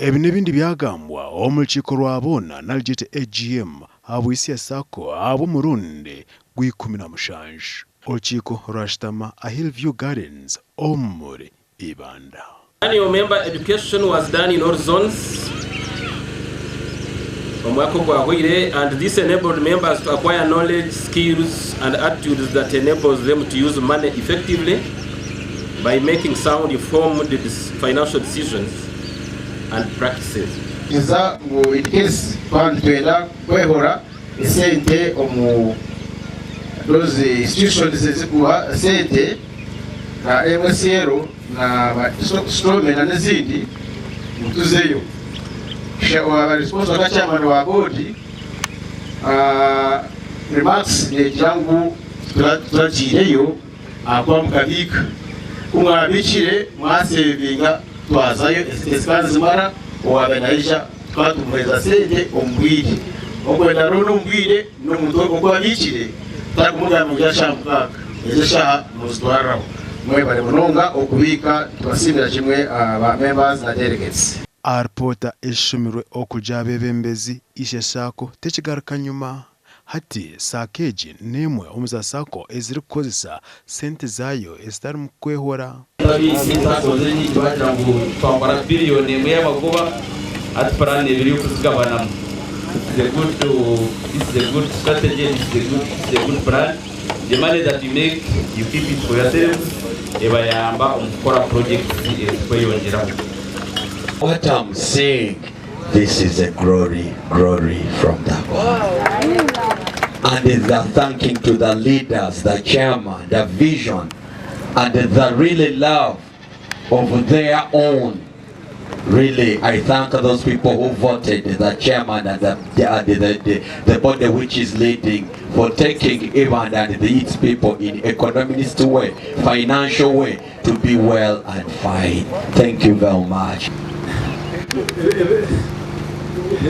Ebi n'ebindi byagambwa omu rukiiko rwa boona nari gyete AGM aha Buisia Sacco ahabw'omurundi gw'ikumi na mushanju. Orukiiko rwashutama aha Hillview Gardens omuri Ibanda. Annual member education was done in all zones omwaka ogwahweire and this enabled members to acquire knowledge, skills and attitudes that enables them to use money effectively by making sound informed financial decisions and practices. Nza ngu in case twaba nitwenda kwehora esente omu those institutions ezikuha esente nka MSL na ba Strawman na n'ezindi ngu tuzeyo. Owaba responsible nka chairman wa board remarks negira ngu turagiireyo ahakuba mukabiika. Ku mwabiikire mwasevinga twazayo esente zikaba nizimara owaabaire naija tukaba tumuheereza sente omu bwire. Okwenda looni omu bwire n'omuntu oku abiikire tarikumugamba ngu ija shaaha mukaaga, ezo eshaaha nozitwariraho. Mwebare munonga okubiika nitubasiimira kimwe ba members na delegates. Alipoota eshomirwe okuja abeebembezi Ishe Sacco tekigaruka nyima. Hati Sacco egi n'emwe omu za Sacco ezirikukozesa sente zaayo ezitarimu kwehora. Ababiiki SACCOs enyingi bagira ngu twakora biliyoni emwe y'amagoba hati puraani ebiri y'okuzigabanamu. This is a good, this is a good strategy, this is a good, this is a good plan. The money that you make, you keep it for yourselves, ebayamba omu kukora projects ezikweyongyeraho. What I'm seeing, this is a glory, glory from the God. And the thanking to the leaders, the chairman, the vision, and the really love of their own. Really, I thank those people who voted, the chairman and the, the, the, the, the body which is leading, for taking Ibanda and the, its people in economist way, financial way, to be well and fine. Thank you very much.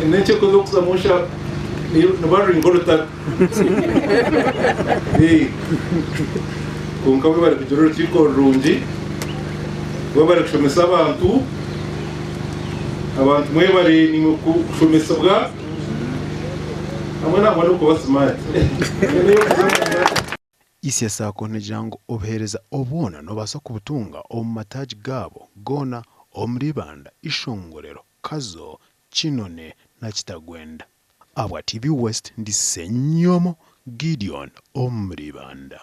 N'enki eki orikuza omu nshaha niba ruri nk'orutaro kwonka bo bari kugira orukiiko rurungi bo bari kushomesa abantu abantu mwebare nimwe kushomesibwa hamwe nangwa n'okuba smart. Isya Sacco negira ngu obuheereza obwona nobaasa kubutunga omu mataagi gaabo goona omuri Ibanda, Ishongorero, Kazo, Kinoni na Kitagwenda. Ahabwa TV West ndi Ssenyomo Gideon omuri Ibanda.